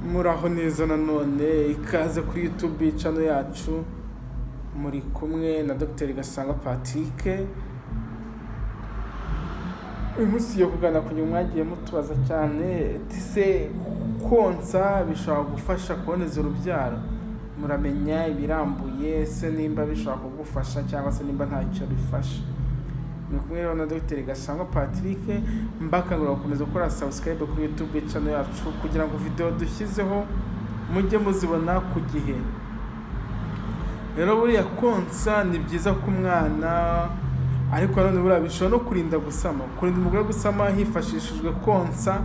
Muraho neza nanone, ikaze kuri YouTube channel yacu. Muri kumwe na Dr Gasangwa Patrick. Uyu munsi tugiye kuganira ku ngingo mwagiye mutubaza cyane: ese konsa bishobora gufasha kuboneza urubyaro? Muramenya ibirambuye, ese nimba bishobora kugufasha cyangwa se nimba ntacyo bifasha. Muri kumwe rero na Dr Gasangwa Patrick. Mbakangurira gukomeza gukora subscribe kuri YouTube channel yacu kugira ngo video dushyizeho mujye muzibona ku gihe. Rero buriya konsa ni byiza ku mwana, ariko nanone buriya bishobora no kurinda gusama. Kurinda umugore gusama hifashishijwe konsa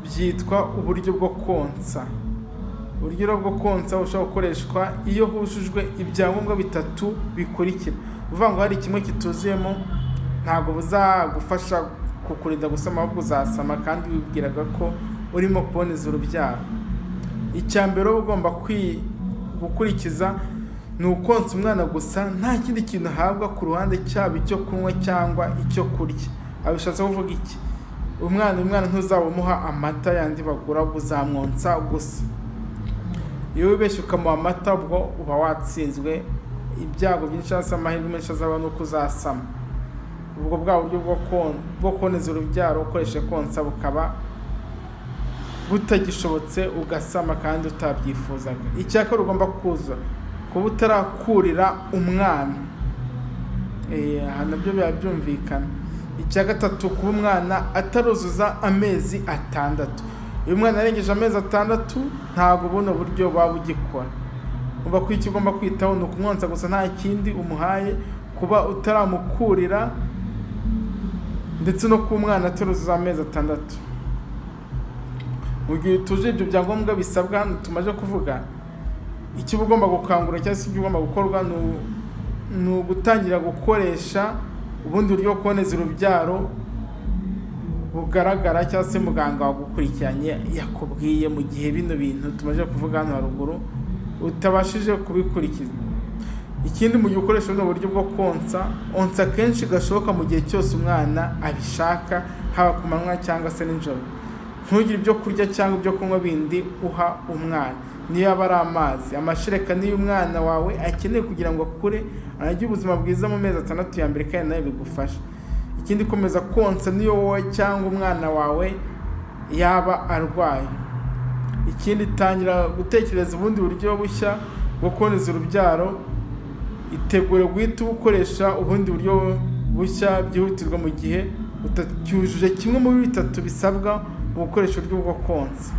byitwa uburyo bwo konsa. Uburyo rero bwo konsa bushobora gukoreshwa iyo hujujwe ibyangombwa bitatu bikurikira. Uvuga ngo hari kimwe kituzuyemo, ntabwo buzagufasha kukurinda gusama, ahubwo uzasama kandi wibwiraga ko urimo kuboneza urubyaro. Icya mbere uba ugomba gukurikiza ni ukonsa umwana gusa, nta kindi kintu ahabwa ku ruhande, cyaba icyo kunywa cyangwa icyo kurya. Aho bishatse kuvuga iki? Umwana ntuzaba umuha amata yandi bagura, uzamwonsa gusa. Iyo wibeshye ukamuha amata, ubwo uba watsinzwe. Ibyago byinshi cyangwa se amahirwe menshi azaba ni uko uzasama. Ubwo bwa buryo bwo kuboneza urubyaro ukoresheje konsa bukaba butagishobotse, ugasama kandi utabyifuzaga. Icya kabiri ugomba kuza, kuba utarakurira umwana. Aha nabyo biba byumvikana. Icya gatatu, kuba umwana ataruzuza amezi 6. Iyo umwana yarengeje amezi 6, ntabwo buno buryo buba bugikora. Umva ko icyo ugomba kwitaho ni ukumwonsa gusa, nta kindi umuhaye, kuba utaramukurira, ndetse no kuba umwana ataruzuza amezi 6. Mu gihe utuje ibyo byangombwa bisabwa hano tumaze kuvuga, icyo uba ugomba gukangura cyangwa se ibyo ugomba gukorwa ni ugutangira gukoresha ubundi buryo bwo kuboneza urubyaro bugaragara cyangwa se muganga wagukurikiranye yakubwiye, mu gihe bino bintu tumaze kuvuga hano haruguru utabashije kubikurikiza. Ikindi, mu gihe ukoresha buno buryo bwo konsa, onsa kenshi gashoboka mu gihe cyose umwana abishaka, haba ku manywa cyangwa se nijoro. Ntugire ibyo kurya cyangwa ibyo kunywa bindi uha umwana, niyo yaba ari amazi. Amashereka niyo umwana wawe akeneye kugira ngo akure, anagire ubuzima bwiza mu mezi 6 ya mbere, kandi nawe bigufasha. Ikindi, komeza konsa niyo wowe cyangwa umwana wawe yaba arwaye. Ikindi, tangira gutekereza ubundi buryo bushya bwo kuboneza urubyaro. Itegure guhita ubukoresha ubundi buryo bushya byihutirwa mu gihe utacyujuje kimwe muri bitatu bisabwa mu gukoresha uburyo bwo konsa.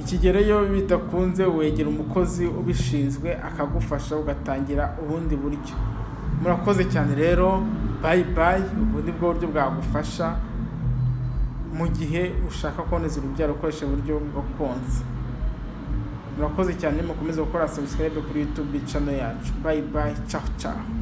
Ikigero iyo bidakunze, wegera umukozi ubishinzwe akagufasha, ugatangira ubundi buryo. Murakoze cyane rero, bye bye. Ubu ni bwo buryo bwagufasha mu gihe ushaka kuboneza urubyaro ukoresha uburyo bwo konsa. Murakoze cyane, mukomeze gukora subscribe kuri YouTube channel yacu. Bye bye, ciao ciao.